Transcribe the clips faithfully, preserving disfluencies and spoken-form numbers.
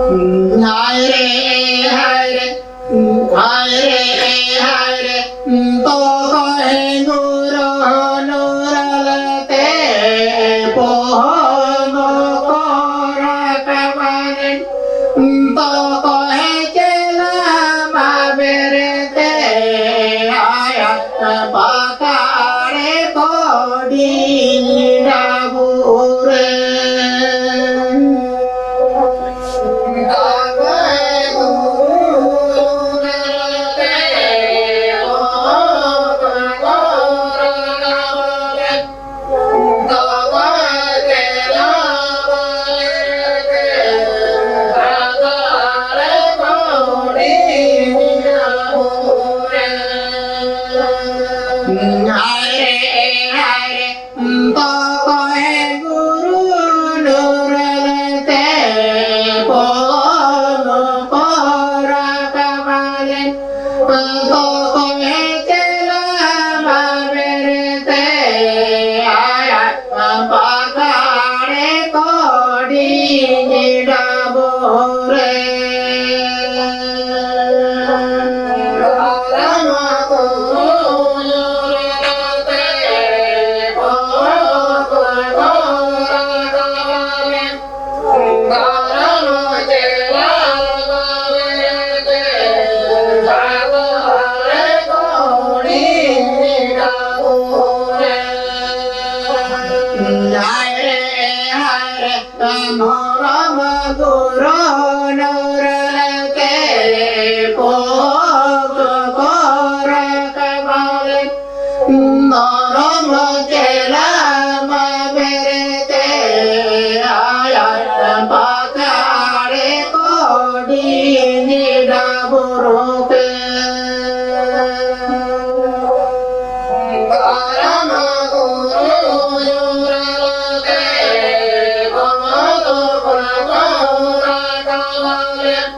ᱦᱟᱭ ᱨᱮ, ᱦᱟᱭ ᱨᱮ, ᱦᱟᱭ ᱨᱮ, ᱦᱟᱭ ᱨᱮ, ᱛᱚ ᱠᱚᱦᱮ ᱜᱩᱨᱩ ᱱᱩᱨᱟᱞ ᱛᱮ ᱯᱚᱦᱚᱢ ᱠᱚ ᱨᱟᱠᱟᱵᱟᱱᱮ, ᱛᱚ ᱠᱚᱦᱮ ᱪᱮᱞᱟ ᱢᱟ ᱵᱮᱨᱮᱛᱮ ᱟᱭᱟᱜ ᱯᱟᱠᱟᱲᱮ ᱠᱚᱰᱤ ᱰᱟᱵᱩᱨᱮ᱾ ᱛᱚᱠᱚᱭ ᱜᱩᱨᱩ ᱱᱩᱨᱟᱞ ᱛᱮ ᱯᱚᱞᱚᱢ ᱠᱚ ᱨᱟᱠᱟᱵᱟᱞᱮᱱ᱾ ᱛᱚᱠᱚᱭ ᱪᱮᱞᱟ ᱵᱟᱵᱮᱨ ᱛᱮ ᱟᱭᱟᱜ ᱯᱟᱠᱟᱲᱮ ᱠᱚᱰᱤ ᱰᱟᱵᱩᱨᱮ᱾ ᱫᱷᱚᱨᱚᱢ ᱜᱩᱨᱩ ᱱᱩᱨᱟᱞ ᱛᱮ ᱯᱚᱦᱚᱢ ᱠᱚ ᱨᱟᱠᱟᱵᱟᱞᱮᱱ᱾ ᱫᱷᱚᱨᱚᱢ ᱪᱮᱞᱟ ᱵᱟᱵᱮᱨ ᱛᱮ ᱟᱭᱟᱜ ᱯᱟᱠᱟᱲᱮ ᱠᱚᱰᱤ ᱰᱟᱵᱩᱨᱩ ᱯᱮ᱾ ᱫᱷᱚᱨᱚᱢ ᱜᱩᱨᱩ ᱱᱩᱨᱟᱞ ᱛᱮ ᱯᱚᱦᱚᱢ ᱠᱚ ᱨᱟᱠᱟᱵᱟᱞᱮᱱ᱾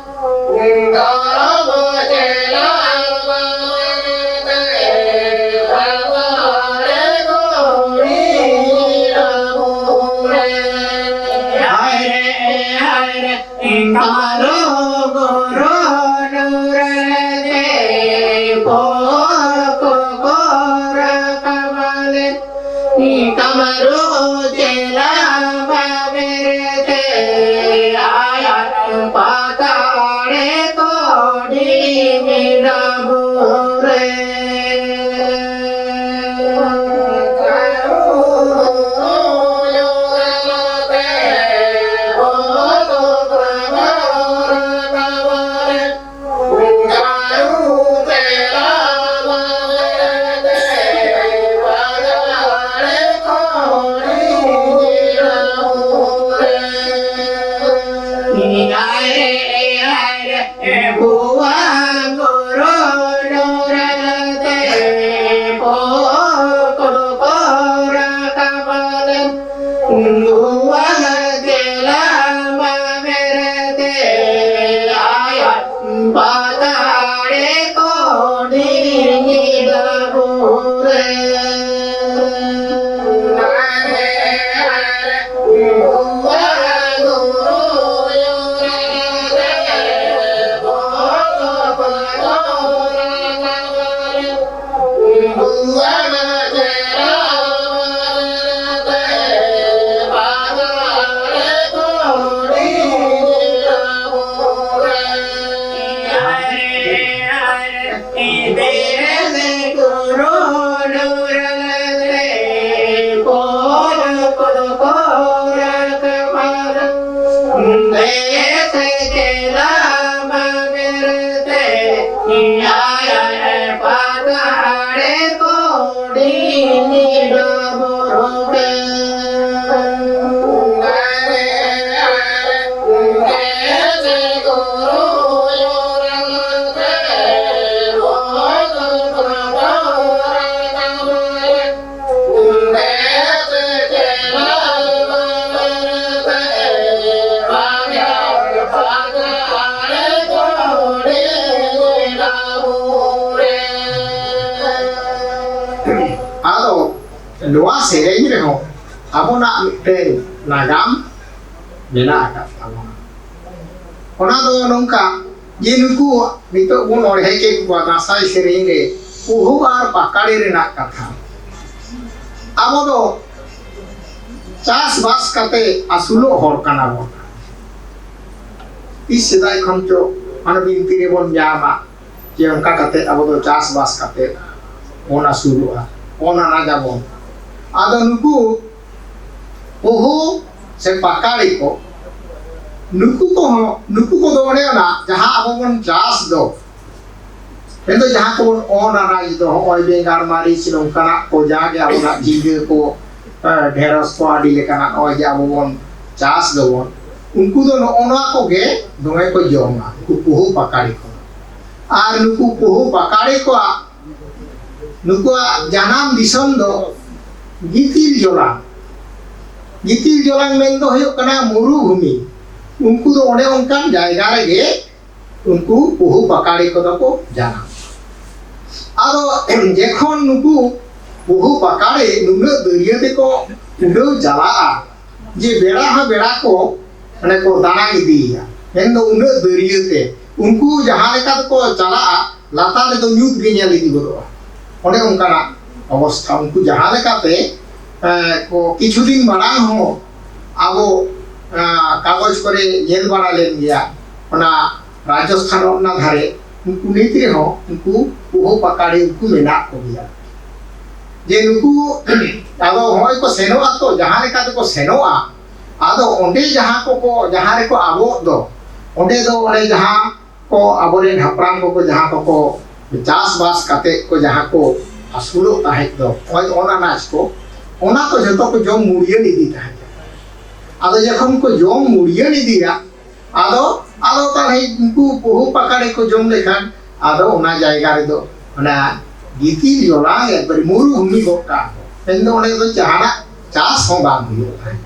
ᱠᱟᱢᱨᱩ ᱜᱩᱨᱩ ᱱᱩᱨ ᱞᱮᱛᱮ ᱯᱚᱠᱚ ᱠᱚᱨᱟ ᱠᱟᱢᱟᱞᱮ᱾ ᱠᱟᱢᱨᱩ ᱪᱮᱞᱟ ᱵᱟᱵᱮᱨ ᱛᱮ ᱟᱭᱟᱜ ᱯᱟᱛᱟᱲᱮ ᱠᱚ ᱰᱤᱢᱤ ᱰᱟᱵᱩᱨᱮ᱾ ᱯᱟᱛᱟᱲᱮ ᱠᱚ ᱰᱤᱢᱤ ᱰᱟᱵᱩᱨᱮ᱾ ᱟᱫᱚ ᱱᱚᱣᱟ ᱥᱮᱨᱮᱧ ᱨᱮᱦᱚᱸ ᱟᱵᱚᱱᱟᱜ ᱢᱤᱫᱴᱮᱱ ᱱᱟᱜᱟᱢ ᱢᱮᱱᱟᱜ ᱟᱠᱟᱫ ᱛᱟᱵᱚᱱᱟ᱾ ᱚᱱᱟ ᱫᱚ ᱱᱚᱝᱠᱟ ᱡᱮ ᱱᱩᱠᱩ ᱱᱤᱛᱚᱜ ᱵᱚᱱ ᱚᱬᱦᱮ ᱠᱮᱫ ᱠᱚᱣᱟ ᱫᱟᱸᱥᱟᱭ ᱥᱮᱨᱮᱧ ᱨᱮ ᱯᱩᱦᱩ ᱟᱨ ᱯᱟᱠᱟᱲᱤ ᱨᱮᱱᱟᱜ ᱠᱟᱛᱷᱟ᱾ ᱟᱵᱚ ᱫᱚ ᱪᱟᱥᱵᱟᱥ ᱠᱟᱛᱮ ᱟᱹᱥᱩᱞᱚᱜ ᱦᱚᱲ ᱠᱟᱱᱟ ᱵᱚᱱ᱾ ᱛᱤᱥ ᱥᱮᱫᱟᱭ ᱠᱷᱚᱱ ᱪᱚ ᱢᱟᱱᱮ ᱵᱤᱱᱛᱤ ᱨᱮᱵᱚᱱ ᱧᱟᱢᱟ ᱡᱮ ᱚᱱᱠᱟ ᱠᱟᱛᱮ ᱟᱵᱚ ᱫᱚ ᱪᱟᱥᱵᱟᱥ ᱠᱟᱛᱮ ᱵᱚᱱ ᱟᱹᱥᱩᱞᱚᱜᱼᱟ, ᱵᱚᱱ ᱟᱱᱟᱡᱟᱵᱚᱱ᱾ ᱟᱫᱚ ᱱᱩᱠᱩ ᱯᱩᱦᱩ ᱥᱮ ᱯᱟᱠᱟᱲᱤ ᱠᱚ, ᱱᱩᱠᱩ ᱠᱚᱦᱚᱸ, ᱱᱩᱠᱩ ᱠᱚᱫᱚ ᱚᱱᱮ ᱚᱱᱟ ᱡᱟᱦᱟᱸ ᱟᱵᱚ ᱵᱚᱱ ᱪᱟᱥ ᱫᱚ, ᱢᱮᱱᱫᱚ ᱡᱟᱦᱟᱸ ᱠᱚᱵᱚᱱ ᱚᱱ ᱟᱱᱟᱡ ᱫᱚ, ᱦᱚᱸᱜᱼᱚᱭ ᱵᱮᱸᱜᱟᱲ, ᱢᱟᱹᱨᱤᱪ, ᱱᱚᱝᱠᱟᱱᱟᱜ ᱠᱚ, ᱡᱟᱜᱮ ᱟᱵᱚᱱᱟᱜ ᱡᱷᱤᱸᱜᱟᱹ ᱠᱚ, ᱮ, ᱰᱷᱮᱸᱲᱚᱥ ᱠᱚ, ᱟᱹᱰᱤ ᱞᱮᱠᱟᱱᱟᱜ ᱱᱚᱜᱼᱚᱭ ᱡᱮ ᱟᱵᱚ ᱵᱚᱱ ᱪᱟᱥ ᱫᱚᱵᱚᱱ, ᱩᱱᱠᱩ ᱫᱚ ᱱᱚᱜᱼᱚ ᱱᱚᱣᱟ ᱠᱚᱜᱮ ᱫᱚᱢᱮ ᱠᱚ ᱡᱚᱢᱟ, ᱩᱱᱠᱩ ᱯᱩᱦᱩ ᱯᱟᱠᱟᱲᱤ ᱠᱚ᱾ ᱟᱨ ᱱᱩᱠᱩ ᱯᱩᱦᱩ ᱯᱟᱠᱟᱲᱤ ᱠᱚᱣᱟᱜ, ᱱᱩᱠᱩᱣᱟᱜ ᱡᱟᱱᱟᱢ ᱫᱤᱥᱚᱢ ᱫᱚ ᱜᱤᱛᱤᱞ ᱡᱚᱞᱟᱝ᱾ ᱜᱤᱛᱤᱞ ᱡᱚᱞᱟᱝ ᱢᱮᱱ ᱫᱚ ᱦᱩᱭᱩᱜ ᱠᱟᱱᱟ ᱢᱩᱨᱩᱵᱷᱩᱢᱤ᱾ ᱩᱱᱠᱩ ᱫᱚ ᱚᱱᱮ ᱚᱱᱠᱟᱱ ᱡᱟᱭᱜᱟ ᱨᱮᱜᱮ ᱩᱱᱠᱩ ᱯᱩᱦᱩ ᱯᱟᱠᱟᱲᱤ ᱠᱚᱫᱚ ᱠᱚ ᱡᱟᱱᱟᱢ᱾ ᱟᱫᱚ ᱡᱮᱠᱷᱚᱱ ᱱᱩᱠᱩ ᱯᱩᱦᱩ ᱯᱟᱠᱟᱲᱤ ᱱᱩᱱᱟᱹᱜ ᱫᱟᱹᱨᱭᱟᱹ ᱛᱮᱠᱚ ᱩᱰᱟᱹᱣ ᱪᱟᱞᱟᱜᱼᱟ, ᱡᱮ ᱵᱮᱲᱟ ᱦᱚᱸ ᱵᱮᱲᱟ ᱠᱚ ᱢᱟᱱᱮ ᱠᱚ ᱫᱟᱱᱟᱝ ᱤᱫᱤᱭᱮᱭᱟ, ᱢᱮᱱᱫᱚ ᱩᱱᱟᱹᱜ ᱫᱟᱹᱨᱭᱟᱹ ᱛᱮ ᱩᱱᱠᱩ ᱡᱟᱦᱟᱸ ᱞᱮᱠᱟ ᱛᱮᱠᱚ ᱪᱟᱞᱟᱜᱼᱟ, ᱞᱟᱛᱟᱨ ᱨᱮᱫᱚ ᱧᱩᱛ ᱜᱮ ᱧᱮᱞ ᱤᱫᱤ ᱜᱚᱫᱚᱜᱼᱟ᱾ ᱚᱱᱮ ᱚᱱᱠᱟᱱᱟᱜ ᱚᱵᱚᱥᱛᱷᱟ᱾ ᱩᱱᱠᱩ ᱡᱟᱦᱟᱸ ᱞᱮᱠᱟᱛᱮ, ᱮ, ᱠᱚ ᱠᱤᱪᱷᱩ ᱫᱤᱱ ᱢᱟᱲᱟᱝ ᱦᱚᱸ ᱟᱵᱚ, ᱮ, ᱠᱟᱜᱚᱡᱽ ᱠᱚᱨᱮ ᱧᱮᱞ ᱵᱟᱲᱟ ᱞᱮᱱ ᱜᱮᱭᱟ, ᱚᱱᱟ ᱨᱟᱡᱚᱥᱛᱷᱟᱱ ᱚᱱᱟ ᱫᱷᱟᱨᱮ ᱩᱱᱠᱩ ᱱᱤᱛ ᱨᱮᱦᱚᱸ ᱩᱱᱠᱩ ᱯᱩᱦᱩ ᱯᱟᱠᱟᱲᱤ ᱩᱱᱠᱩ ᱢᱮᱱᱟᱜ ᱠᱚᱜᱮᱭᱟ᱾ ᱡᱮ ᱱᱩᱠᱩ ᱟᱫᱚ ᱦᱚᱸᱜᱼᱚᱭ ᱠᱚ ᱥᱮᱱᱚᱜᱼᱟ ᱛᱚ, ᱡᱟᱦᱟᱸ ᱞᱮᱠᱟ ᱛᱮᱠᱚ ᱥᱮᱱᱚᱜᱼᱟ, ᱟᱫᱚ ᱚᱸᱰᱮ ᱡᱟᱦᱟᱸ ᱠᱚᱠᱚ, ᱡᱟᱦᱟᱸ ᱨᱮᱠᱚ ᱟᱵᱚᱜ ᱫᱚ, ᱚᱸᱰᱮ ᱫᱚ ᱚᱱᱮ ᱡᱟᱦᱟᱸ ᱠᱚ ᱟᱵᱚᱨᱮᱱ ᱦᱟᱯᱲᱟᱢ ᱠᱚᱠᱚ ᱡᱟᱦᱟᱸ ᱠᱚᱠᱚ ᱪᱟᱥᱵᱟᱥ ᱠᱟᱛᱮ ᱠᱚ ᱡᱟᱦᱟᱸ ᱠᱚ ᱟᱹᱥᱩᱞᱚᱜ ᱛᱟᱦᱮᱸᱫ ᱫᱚ, ᱚᱱ-, ᱚᱱ ᱟᱱᱟᱡ ᱠᱚ, ᱚᱱᱟ ᱠᱚ ᱡᱷᱚᱛᱚ ᱠᱚ ᱡᱚᱢ ᱢᱩᱲᱭᱟᱹᱱ ᱤᱫᱤ ᱛᱟᱦᱮᱸᱫ᱾ ᱟᱫᱚ ᱡᱚᱠᱷᱚᱱ ᱠᱚ ᱡᱚᱢ ᱢᱩᱲᱭᱟᱹᱱ ᱤᱫᱤᱭᱟ, ᱟᱫᱚ, ᱟᱫᱚ ᱛᱟᱦᱞᱮ ᱩᱱᱠᱩ ᱯᱩᱦᱩ ᱯᱟᱠᱟᱲᱤ ᱠᱚ ᱡᱚᱢ ᱞᱮᱠᱷᱟᱱ, ᱟᱫᱚ ᱚᱱᱟ ᱡᱟᱭᱜᱟ ᱨᱮᱫᱚ ᱚᱱᱟ ᱜᱤᱛᱤᱞ ᱡᱚᱞᱟᱝ ᱮᱠᱵᱟᱨᱮ ᱢᱩᱨᱩᱵᱷᱩᱢᱤ ᱜᱚᱫ ᱠᱟᱜᱼᱟ ᱠᱚ᱾ ᱢᱮᱱᱫᱚ ᱚᱸᱰᱮ ᱫᱚ ᱡᱟᱦᱟᱱᱟᱜ ᱪᱟᱥ ᱦᱚᱸ ᱵᱟᱝ ᱦᱩᱭᱩᱜ ᱛᱟᱦᱮᱸᱫ᱾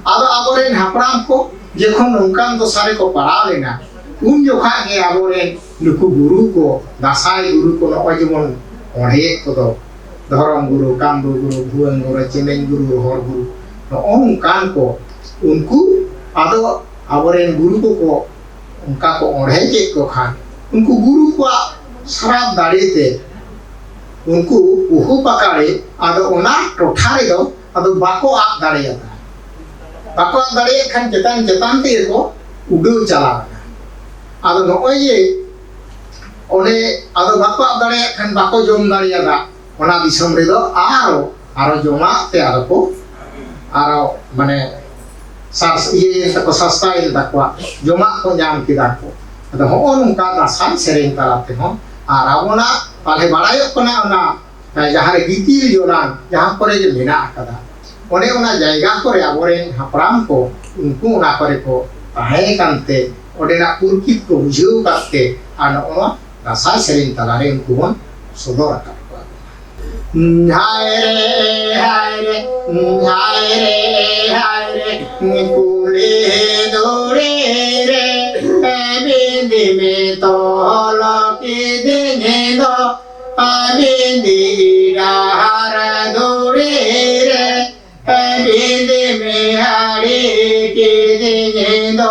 ᱟᱫᱚ ᱟᱵᱚᱨᱮᱱ ᱦᱟᱯᱲᱟᱢ ᱠᱚ ᱡᱚᱠᱷᱚᱱ ᱱᱚᱝᱠᱟᱱ ᱫᱚᱥᱟ ᱨᱮᱠᱚ ᱯᱟᱲᱟᱣ ᱞᱮᱱᱟ, ᱩᱱ ᱡᱚᱠᱷᱟᱜ ᱜᱮ ᱟᱵᱚᱨᱮᱱ ᱱᱩᱠᱩ ᱜᱩᱨᱩ ᱠᱚ, ᱫᱟᱸᱥᱟᱭ ᱜᱩᱨᱩ ᱠᱚ, ᱱᱚᱜᱼᱚᱭ ᱡᱮᱢᱚᱱ ᱚᱬᱦᱮᱭᱮᱫ ᱠᱚᱫᱚ, ᱫᱷᱚᱨᱚᱢ ᱜᱩᱨᱩ, ᱠᱟᱢᱨᱩ ᱜᱩᱨᱩ, ᱵᱷᱩᱣᱟᱹᱝ ᱜᱩᱨᱩ, ᱪᱮᱢᱮᱧ ᱜᱩᱨᱩ, ᱨᱚᱦᱚᱲ ᱜᱩᱨᱩ, ᱱᱚᱜᱼᱚ ᱱᱚᱝᱠᱟᱱ ᱠᱚ, ᱩᱱᱠᱩ ᱟᱫᱚ ᱟᱵᱚᱨᱮᱱ ᱜᱩᱨᱩ ᱠᱚᱠᱚ ᱚᱱᱠᱟ ᱠᱚ ᱚᱬᱦᱮ ᱠᱮᱫ ᱠᱚ ᱠᱷᱟᱱ, ᱩᱱᱠᱩ ᱜᱩᱨᱩ ᱠᱚᱣᱟᱜ ᱥᱨᱟᱯ ᱫᱟᱲᱮ ᱛᱮ ᱩᱱᱠᱩ ᱩᱦᱩ ᱯᱟᱠᱟᱲᱮ ᱟᱫᱚ ᱚᱱᱟ ᱴᱚᱴᱷᱟ ᱨᱮᱫᱚ ᱟᱫᱚ ᱵᱟᱠᱚ ᱟᱫ ᱫᱟᱲᱮᱭᱟᱫᱟ᱾ ᱵᱟᱠᱚ ᱟᱫ ᱫᱟᱲᱮᱭᱟᱜ ᱠᱷᱟᱱ ᱪᱮᱛᱟᱱ ᱪᱮᱛᱟᱱ ᱛᱮᱜᱮ ᱠᱚ ᱩᱰᱟᱹᱣ ᱪᱟᱞᱟᱣ ᱮᱱᱟ᱾ ᱟᱫᱚ ᱱᱚᱜᱼᱚᱭ ᱡᱮ ᱚᱸᱰᱮ ᱟᱫᱚ ᱵᱟᱠᱚ ᱟᱫ ᱫᱟᱲᱮᱭᱟᱜ ᱠᱷᱟᱱ ᱵᱟᱠᱚ ᱡᱚᱢ ᱫᱟᱲᱮᱭᱟᱫᱟ, ᱚᱱᱟ ᱫᱤᱥᱚᱢ ᱨᱮᱫᱚ ᱟᱨᱚ, ᱟᱨᱚ ᱡᱚᱢᱟᱜ ᱛᱮ ᱟᱫᱚ ᱠᱚ, ᱟᱨᱚ ᱢᱟᱱᱮ ᱥᱟᱨ-, ᱤᱭᱟᱹᱭᱮᱱ ᱛᱟᱠᱚ, ᱥᱟᱥᱛᱟᱭᱮᱱ ᱛᱟᱠᱚᱣᱟ, ᱡᱚᱢᱟᱜ ᱠᱚ ᱧᱟᱢ ᱠᱮᱫᱟ ᱠᱚ᱾ ᱟᱫᱚ ᱦᱚᱸᱜᱼᱚ ᱱᱚᱝᱠᱟ ᱫᱟᱸᱥᱟᱭ ᱥᱮᱨᱮᱧ ᱛᱟᱞᱟ ᱛᱮᱦᱚᱸ, ᱟᱨ ᱟᱵᱚᱱᱟᱜ ᱛᱟᱦᱞᱮ ᱵᱟᱲᱟᱭᱚᱜ ᱠᱟᱱᱟ ᱚᱱᱟ ᱡᱟᱦᱟᱸ ᱨᱮ ᱜᱤᱛᱤᱞ ᱡᱚᱞᱟᱝ, ᱡᱟᱦᱟᱸ ᱠᱚᱨᱮ ᱜᱮ ᱢᱮᱱᱟᱜ ᱟᱠᱟᱫᱟ, ᱚᱱᱮ ᱚᱱᱟ ᱡᱟᱭᱜᱟ ᱠᱚᱨᱮ ᱟᱵᱚᱨᱮᱱ ᱦᱟᱯᱲᱟᱢ ᱠᱚ, ᱩᱱᱠᱩ ᱚᱱᱟ ᱠᱚᱨᱮ ᱠᱚ ᱛᱟᱦᱮᱸ ᱠᱟᱱᱛᱮ, ᱚᱸᱰᱮᱱᱟᱜ ᱯᱩᱨᱠᱤᱛ ᱠᱚ ᱵᱩᱡᱷᱟᱹᱣ ᱠᱟᱫ ᱛᱮ, ᱟᱨ ᱱᱚᱜᱼᱚ ᱱᱚᱣᱟ ᱫᱟᱸᱥᱟᱭ ᱥᱮᱨᱮᱧ ᱛᱟᱞᱟᱨᱮ ᱩᱱᱠᱩ ᱵᱚᱱ ᱥᱚᱫᱚᱨ ᱟᱠᱟᱫ ᱠᱚᱣᱟ᱾ ᱦᱟᱭ ᱨᱮ, ᱦᱟᱭ ᱨᱮ, ᱦᱟᱭ ᱨᱮ, ᱦᱟᱭ ᱨᱮ, ᱠᱩᱞᱦᱤ ᱫᱷᱩᱲᱤ ᱨᱮ, ᱵᱤᱸᱫᱤ ᱢᱮ ᱛᱚᱞ ᱠᱤᱫᱤᱧ ᱫᱚ, ᱵᱤᱸᱫᱤ ᱰᱟᱦᱟᱨ ᱫᱷᱩᱲᱤ ᱨᱮ, ᱵᱤᱸᱫᱤ ᱢᱮ ᱟᱹᱰᱤ ᱠᱤᱫᱤᱧ ᱫᱚ᱾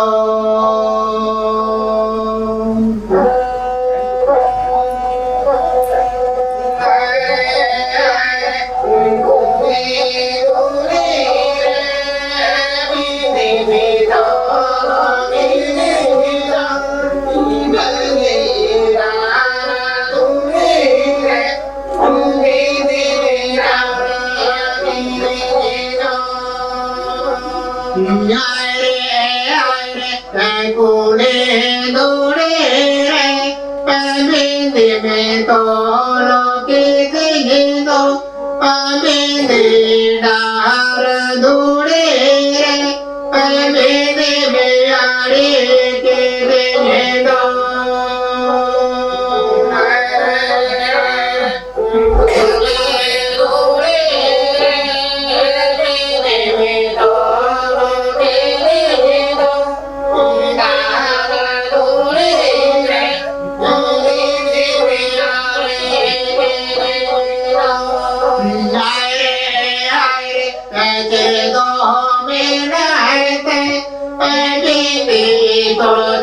ᱠᱩᱞᱦᱤ ᱫᱷᱩᱲᱤ ᱨᱮ, ᱵᱤᱸᱫᱤ ᱢᱮ ᱛᱚᱞ ᱠᱤᱫᱤᱧ ᱫᱚ, ᱵᱤᱸᱫᱤ ᱰᱟᱦᱟᱨ ᱫᱷᱩᱲᱤ ᱨᱮ, ᱵᱤᱸᱫᱤ ᱢᱮ ᱟᱹᱰᱤ ᱠᱤᱫᱤᱧ ᱫᱚ᱾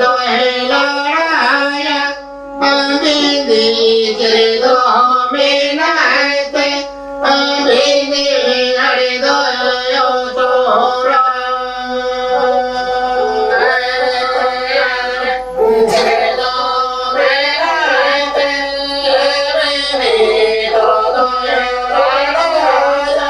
ᱫᱚᱭ ᱞᱟᱲᱟᱭᱟ, ᱵᱤᱸᱫᱤ ᱪᱮᱬᱮ ᱫᱚ ᱢᱮᱱᱟᱭ ᱛᱮ, ᱵᱤᱸᱫᱤ ᱟᱹᱰᱤ ᱫᱚᱭ ᱚᱥᱚᱨᱟ᱾ ᱪᱮᱬᱮ ᱫᱚ ᱢᱮᱱᱟᱭ ᱛᱮ, ᱵᱤᱸᱫᱤ ᱫᱚ ᱫᱚᱭ ᱞᱟᱲᱟᱭᱟ᱾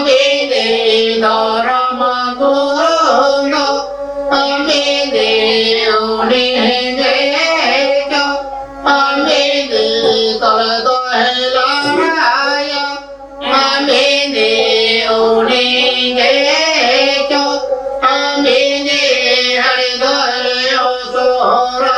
ᱵᱤᱸᱫᱤ ᱫᱷᱚᱨᱚᱢ ᱜᱩᱨᱩ ᱫᱚ, ᱵᱤᱸᱫᱤ ᱩᱱᱤ ᱜᱮ ᱪᱚ, ᱵᱤᱸᱫᱤ ᱛᱚᱞ ᱫᱚ ᱦᱮᱞᱟᱭᱟ, ᱵᱤᱸᱫᱤ ᱩᱱᱤ ᱜᱮ ᱪᱚ, ᱵᱤᱸᱫᱤ ᱦᱟᱹᱲ ᱫᱚᱭ ᱚᱥᱚᱨᱟ᱾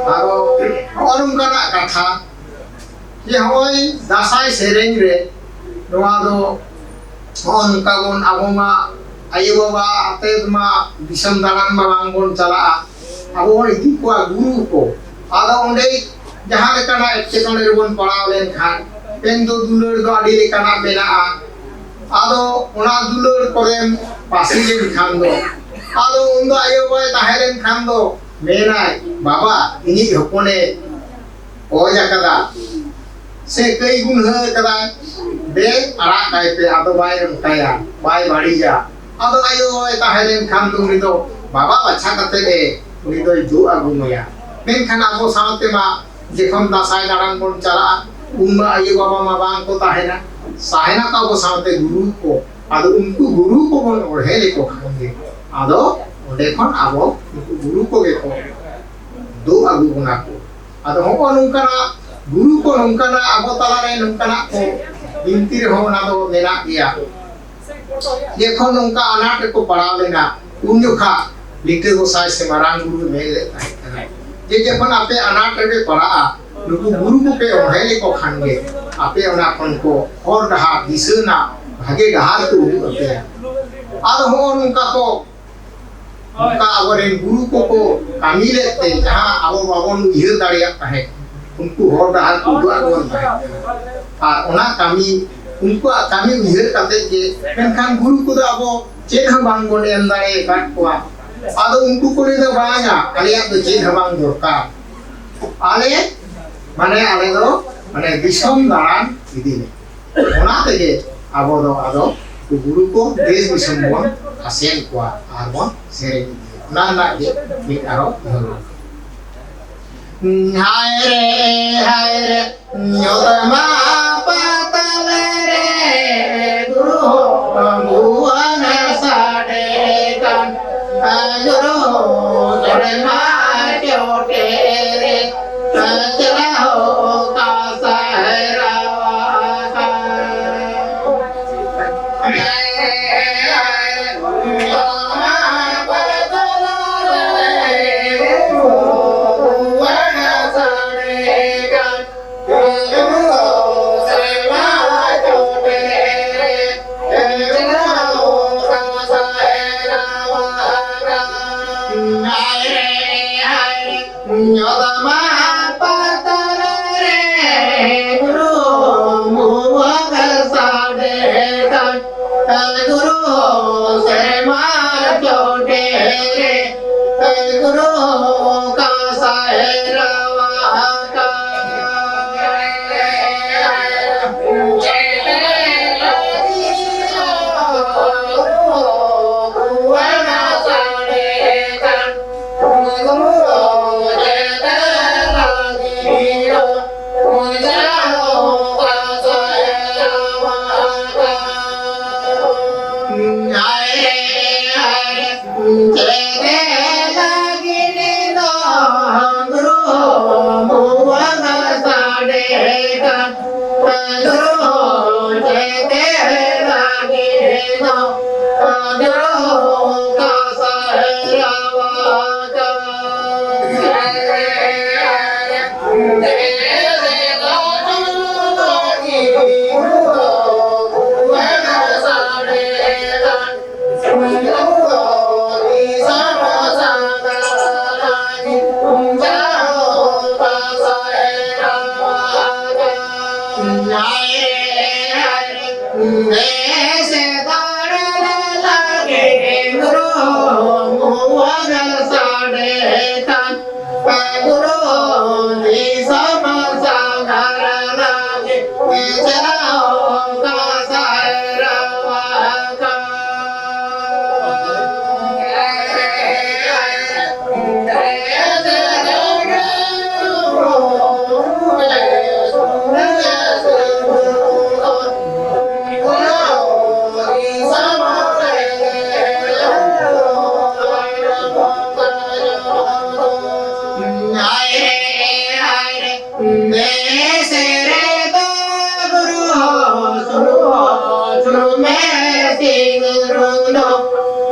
ᱟᱨᱚ ᱱᱚᱜᱼᱚ ᱱᱚᱝᱠᱟᱱᱟᱜ ᱠᱟᱛᱷᱟ ᱡᱮ ᱱᱚᱜᱼᱚᱭ ᱫᱟᱸᱥᱟᱭ ᱥᱮᱨᱮᱧ ᱨᱮ ᱱᱚᱣᱟ ᱫᱚ ᱱᱚᱜᱼᱚ ᱱᱚᱝᱠᱟ ᱵᱚᱱ, ᱟᱵᱚ ᱢᱟ ᱟᱭᱳ ᱵᱟᱵᱟ ᱟᱛᱮᱫ ᱢᱟ ᱫᱤᱥᱚᱢ ᱫᱟᱬᱟᱱ ᱢᱟ ᱵᱟᱝ ᱵᱚᱱ ᱪᱟᱞᱟᱜᱼᱟ, ᱟᱵᱚ ᱵᱚᱱ ᱤᱫᱤ ᱠᱚᱣᱟ ᱜᱩᱨᱩ ᱠᱚ᱾ ᱟᱫᱚ ᱚᱸᱰᱮ ᱡᱟᱦᱟᱸ ᱞᱮᱠᱟᱱᱟᱜ ᱮᱴᱠᱮᱴᱚᱬᱮ ᱨᱮᱵᱚᱱ ᱯᱟᱲᱟᱣ ᱞᱮᱱᱠᱷᱟᱱ, ᱢᱮᱱ ᱫᱚ ᱫᱩᱞᱟᱹᱲ ᱫᱚ ᱟᱹᱰᱤ ᱞᱮᱠᱟᱱᱟᱜ ᱢᱮᱱᱟᱜᱼᱟ᱾ ᱟᱫᱚ ᱚᱱᱟ ᱫᱩᱞᱟᱹᱲ ᱠᱚᱨᱮᱢ ᱯᱟᱹᱥᱤ ᱞᱮᱱᱠᱷᱟᱱ ᱫᱚ, ᱟᱫᱚ ᱩᱱᱫᱚ ᱟᱭᱳ ᱵᱟᱵᱟᱭ ᱛᱟᱦᱮᱸ ᱞᱮᱱᱠᱷᱟᱱ ᱫᱚ ᱢᱮᱱᱟᱭ, "ᱵᱟᱵᱟ, ᱤᱧᱤᱡ ᱦᱚᱯᱚᱱᱮ ᱚᱡ ᱟᱠᱟᱫᱟ ᱥᱮ ᱠᱟᱹᱭ ᱜᱩᱱᱦᱟᱹ ᱟᱠᱟᱫᱟᱭ, ᱫᱮ ᱟᱲᱟᱜ ᱠᱟᱭ ᱯᱮ, ᱟᱫᱚ ᱵᱟᱭ ᱚᱱᱠᱟᱭᱟ, ᱵᱟᱭ ᱵᱟᱹᱲᱤᱡᱟ᱾" ᱟᱫᱚ ᱟᱭᱳ ᱵᱟᱵᱟᱭ ᱛᱟᱦᱮᱸ ᱞᱮᱱᱠᱷᱟᱱ ᱫᱚ ᱩᱱᱤ ᱫᱚ ᱵᱟᱵᱟ ᱵᱟᱪᱷᱟ ᱠᱟᱛᱮ ᱮ, ᱩᱱᱤ ᱫᱚᱭ ᱫᱩᱜ ᱟᱹᱜᱩ ᱢᱮᱭᱟ᱾ ᱢᱮᱱᱠᱷᱟᱱ ᱟᱵᱚ ᱥᱟᱶᱛᱮ ᱢᱟ ᱡᱚᱠᱷᱚᱱ ᱫᱟᱸᱥᱟᱭ ᱫᱟᱬᱟᱱ ᱵᱚᱱ ᱪᱟᱞᱟᱜᱼᱟ, ᱩᱱ ᱢᱟ ᱟᱭᱳ ᱵᱟᱵᱟ ᱢᱟ ᱵᱟᱝ ᱠᱚ ᱛᱟᱦᱮᱱᱟ, ᱛᱟᱦᱮᱱᱟ ᱠᱚ ᱟᱵᱚ ᱥᱟᱶᱛᱮ ᱜᱩᱨᱩ ᱠᱚ᱾ ᱟᱫᱚ ᱩᱱᱠᱩ ᱜᱩᱨᱩ ᱠᱚᱵᱚᱱ ᱚᱲᱦᱮ ᱞᱮᱠᱚ ᱠᱷᱟᱱ ᱜᱮ, ᱟᱫᱚ ᱚᱸᱰᱮ ᱠᱷᱚᱱ ᱟᱵᱚ ᱩᱱᱠᱩ ᱜᱩᱨᱩ ᱠᱚᱜᱮ ᱠᱚ ᱫᱩᱜ ᱟᱹᱜᱩ ᱵᱚᱱᱟ ᱠᱚ᱾ ᱟᱫᱚ ᱦᱚᱸᱜᱼᱚ ᱱᱚᱝᱠᱟᱱᱟᱜ ᱜᱩᱨᱩ ᱠᱚ, ᱱᱚᱝᱠᱟᱱᱟᱜ ᱟᱵᱚ ᱛᱟᱞᱟᱨᱮ ᱱᱚᱝᱠᱟᱱᱟᱜ ᱠᱚ ᱵᱤᱱᱛᱤ ᱨᱮᱦᱚᱸ ᱚᱱᱟ ᱫᱚ ᱢᱮᱱᱟᱜ ᱜᱮᱭᱟ᱾ ᱡᱚᱠᱷᱚᱱ ᱱᱚᱝᱠᱟ ᱟᱱᱟᱴ ᱨᱮᱠᱚ ᱯᱟᱲᱟᱣ ᱞᱮᱱᱟ, ᱩᱱ ᱡᱚᱠᱷᱟ ᱞᱤᱴᱟᱹ ᱜᱚᱸᱥᱟᱭ ᱥᱮ ᱢᱟᱨᱟᱝ ᱵᱩᱨᱩᱭ ᱢᱮᱱ ᱞᱮᱫ ᱛᱟᱦᱮᱸ ᱠᱟᱱᱟ ᱡᱮ, "ᱡᱚᱠᱷᱚᱱ ᱟᱯᱮ ᱟᱱᱟᱴ ᱨᱮᱯᱮ ᱯᱟᱲᱟᱜᱼᱟ, ᱱᱩᱠᱩ ᱜᱩᱨᱩ ᱠᱚᱯᱮ ᱚᱲᱦᱮ ᱞᱮᱠᱚ ᱠᱷᱟᱱ ᱜᱮ, ᱟᱯᱮ ᱚᱱᱟ ᱠᱷᱚᱱ ᱠᱚ ᱦᱚᱨ ᱰᱟᱦᱟᱨ ᱫᱤᱥᱟᱹ ᱨᱮᱱᱟᱜ ᱵᱷᱟᱜᱮ ᱰᱟᱦᱟᱨ ᱠᱚ ᱩᱫᱩᱜ ᱟᱯᱮᱭᱟ᱾" ᱟᱫᱚ ᱦᱚᱸᱜᱼᱚ ᱱᱚᱝᱠᱟ ᱠᱚ, ᱱᱚᱝᱠᱟ ᱟᱵᱚᱨᱮᱱ ᱜᱩᱨᱩ ᱠᱚᱠᱚ ᱠᱟᱹᱢᱤ ᱞᱮᱫ ᱛᱮ, ᱡᱟᱦᱟᱸ ᱟᱵᱚ ᱵᱟᱵᱚᱱ ᱩᱭᱦᱟᱹᱨ ᱫᱟᱲᱮᱭᱟᱜ ᱛᱟᱦᱮᱸᱫ, ᱩᱱᱠᱩ ᱦᱚᱨ ᱰᱟᱦᱟᱨ ᱠᱚ ᱩᱫᱩᱜ ᱟᱵᱚᱱ ᱛᱟᱦᱮᱸᱫ᱾ ᱟᱨ ᱚᱱᱟ ᱠᱟᱹᱢᱤ ᱩᱱᱠᱩᱣᱟᱜ ᱠᱟᱹᱢᱤ ᱩᱭᱦᱟᱹᱨ ᱠᱟᱛᱮ ᱜᱮ, ᱢᱮᱱᱠᱷᱟᱱ ᱜᱩᱨᱩ ᱠᱚᱫᱚ ᱟᱵᱚ ᱪᱮᱫ ᱦᱚᱸ ᱵᱟᱝ ᱵᱚᱱ ᱮᱢ ᱫᱟᱲᱮ ᱟᱠᱟᱫ ᱠᱚᱣᱟ᱾ ᱟᱫᱚ ᱩᱱᱠᱩ ᱠᱚ ᱞᱟᱹᱭ ᱫᱟ, "ᱵᱟᱝᱟ, ᱟᱞᱮᱭᱟᱜ ᱫᱚ ᱪᱮᱫ ᱦᱚᱸ ᱵᱟᱝ ᱫᱚᱨᱠᱟᱨ, ᱟᱞᱮ ᱢᱟᱱᱮ ᱟᱞᱮ ᱫᱚ ᱢᱟᱱᱮ ᱫᱤᱥᱚᱢ ᱫᱟᱬᱟᱱ ᱤᱫᱤ ᱞᱮ᱾" ᱚᱱᱟ ᱛᱮᱜᱮ ᱟᱵᱚ ᱫᱚ ᱟᱫᱚ ᱜᱩᱨᱩ ᱠᱚ ᱫᱮᱥ ᱫᱤᱥᱚᱢ ᱵᱚᱱ ᱟᱥᱮᱱ ᱠᱚᱣᱟ ᱟᱨ ᱵᱚᱱ ᱥᱮᱨᱮᱧ ᱤᱫᱤᱭᱟ᱾ ᱚᱱᱟ ᱨᱮᱱᱟᱜ ᱜᱮ ᱢᱤᱫ ᱟᱨᱚ ᱩᱭᱦᱟᱹᱨ᱾ ᱦᱟᱭ ᱨᱮ, ᱦᱟᱭ ᱨᱮ, ᱧᱩᱛᱢᱟ ᱯᱟᱛᱟᱞ ᱨᱮ ᱜᱩᱨᱩ ᱵᱷᱩᱣᱟᱹᱝ ᱥᱟᱰᱮ ᱠᱟᱱ, ᱜᱩᱨᱩ ᱥᱚᱲᱮᱢᱟ ᱪᱚᱴᱮ ᱨᱮ, ᱪᱮᱞᱟ ᱦᱚ ᱠᱟ ᱥᱟᱦᱮᱨᱟᱣᱟ ᱠᱟᱱ᱾ ᱧᱚᱫᱢᱟ ᱯᱟᱛᱟᱞ ᱨᱮ ᱜᱩᱨᱩ ᱵᱷᱩᱣᱟᱹᱝ ᱥᱟᱰᱮ ᱠᱟᱱ, ᱜᱩᱨᱩ ᱥᱮᱨᱢᱟ ᱪᱚᱴᱮ ᱨᱮ, ᱜᱩᱨᱩ ᱚᱠᱟ ᱥᱟᱦᱮᱨᱟᱣᱟ ᱠᱟᱱ᱾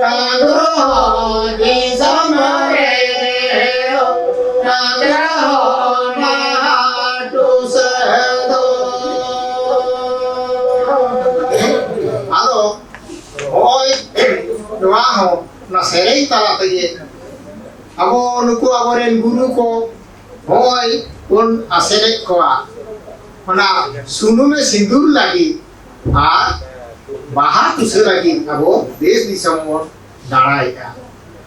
ᱠᱟᱸᱫᱚ ᱫᱤᱥᱚᱢ ᱨᱮ ᱠᱟᱸᱫᱚ ᱢᱟᱦᱟ ᱴᱩᱥᱟᱹ ᱫᱚ᱾ ᱟᱫᱚ ᱦᱚᱸᱜᱼᱚᱭ ᱱᱚᱣᱟ ᱦᱚᱸ ᱚᱱᱟ ᱥᱮᱨᱮᱧ ᱛᱟᱞᱟ ᱛᱮᱜᱮ ᱟᱵᱚ ᱱᱩᱠᱩ ᱟᱵᱚᱨᱮᱱ ᱜᱩᱨᱩ ᱠᱚ ᱦᱚᱸᱜᱼᱚᱭ ᱵᱚᱱ ᱟᱥᱮᱱᱮᱫ ᱠᱚᱣᱟ᱾ ᱚᱱᱟ ᱥᱩᱱᱩᱢᱮ ᱥᱤᱸᱫᱩᱨ ᱞᱟᱹᱜᱤᱫ ᱟᱨ ᱵᱟᱦᱟ ᱴᱩᱥᱟᱹ ᱞᱟᱹᱜᱤᱫ ᱟᱵᱚ ᱫᱮᱥ ᱫᱤᱥᱚᱢ ᱵᱚᱱ ᱫᱟᱬᱟᱭᱮᱫᱼᱟ᱾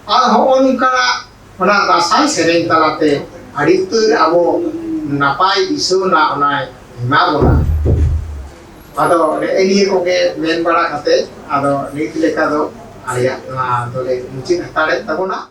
ᱟᱨ ᱦᱚᱸᱜᱼᱚ ᱱᱚᱝᱠᱟᱱᱟᱜ ᱚᱱᱟ ᱫᱟᱸᱥᱟᱭ ᱥᱮᱨᱮᱧ ᱛᱟᱞᱟᱛᱮ ᱟᱹᱰᱤ ᱩᱛᱟᱹᱨ ᱟᱵᱚ ᱱᱟᱯᱟᱭ ᱫᱤᱥᱟᱹ ᱨᱮᱱᱟᱜ ᱚᱱᱟᱭ ᱮᱢᱟ ᱵᱚᱱᱟ᱾ ᱟᱫᱚ ᱱᱮᱜᱼᱮ ᱱᱤᱭᱟᱹ ᱠᱚᱜᱮ ᱢᱮᱱ ᱵᱟᱲᱟ ᱠᱟᱛᱮ ᱟᱫᱚ ᱱᱤᱛ ᱞᱮᱠᱟ ᱫᱚ ᱟᱞᱮᱭᱟᱜ ᱱᱚᱣᱟ ᱫᱚᱞᱮ ᱢᱩᱪᱟᱹᱫ ᱦᱟᱛᱟᱲᱮᱫ ᱛᱟᱵᱚᱱᱟ᱾